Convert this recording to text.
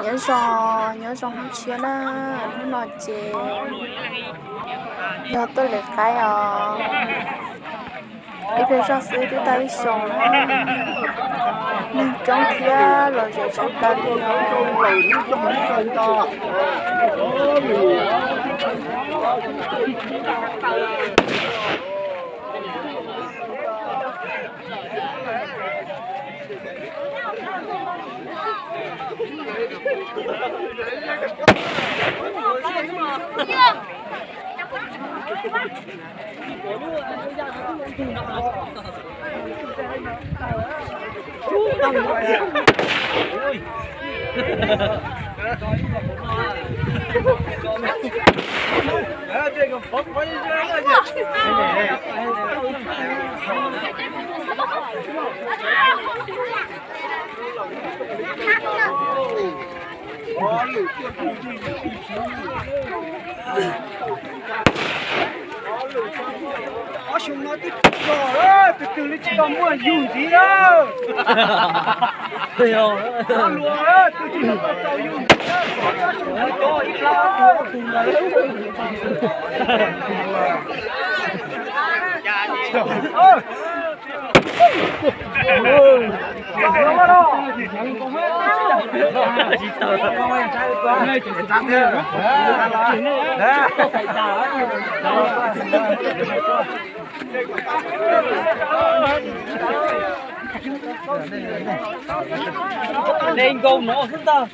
Nyob zoo, nyob zoo hnub tshiab na, hnub no ces yog tuaj lwm qaib os. Ib pliag zoj xwb twb tau ib xyoos na, neeg coob thiab los zem tshaj plaws li os. Ob xyoo no twb tsis zog, tus twg li tsis tau muaj yug ntxiv lawm. Luag twb tsis tau txaus yug ntxiv, ob xyoo no cov ib plab ob tug tus ntawd. De nkaus no xwb ntag.